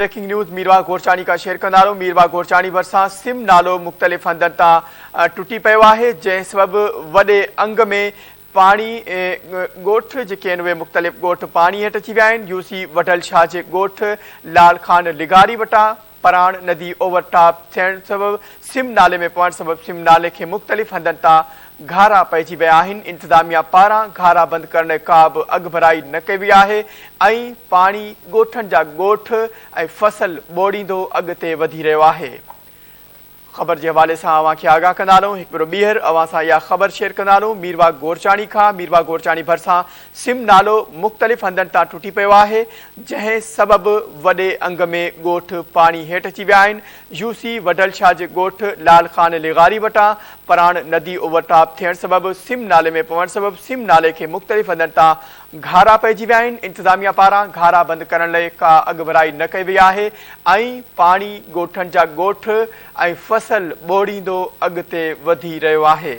Breaking news Mirwah Gorchani کان share ڪندا هلون ميرواهه گورچاڻي ڀرسان سم نالو مختلف هنڌن تان ٽٽي پيو آهي جنهن سبب وڏي انگ ۾ پاڻي ڳوٺ جيڪي آهن اهي مختلف ڳوٺ پاڻي هيٺ اچي ويا آهن يو سي وڍل شاهه جي ڳوٺ لال خان لغاري وٽان پراڻ ندي اوور ٽاپ ٿيڻ سبب سم نالي ۾ پوڻ سبب سم نالي کي مختلف هنڌن تان گهارا پئجي ويا آهن، انتظاميا پاران گهارا بند ڪرڻ لاء ڪا به اڳڀرائي نه ڪئي وئي آهي ۽ پاڻي ڳوٺن جا ڳوٺ ۽ فصل ٻوڙيندو اڳتي وڌي رهيو آهي. خبر جي حوالي سان اوهان کي آگاهه ڪندا هلون هڪ ڀيرو ٻيهر اوهان سان اها خبر شيئر ڪندا هلون ميرواهه گورچاڻي کان ميرواهه گورچاڻي ڀرسان سم نالو مختلف هنڌن تان ٽٽي پيو آهي جنهن سبب وڏي انگ ۾ ڳوٺ پاڻي هيٺ اچي ويا آهن يو سي وڍل شاهه جي ڳوٺ لال خان لغاري وٽان پراڻ ندي اوور ٽاپ ٿيڻ سبب سم نالي ۾ پوڻ سبب سم نالي کي مختلف هنڌن تان گهارا پئجي ويا آهن انتظاميا پاران گهارا بند ڪرڻ لئي ڪا اڳڀرائي نه ڪئي وئي آهي ۽ پاڻي ڳوٺن جا ڳوٺ ۽ فصل ٻوڙيندو اڳتي وڌي رهيو آهي.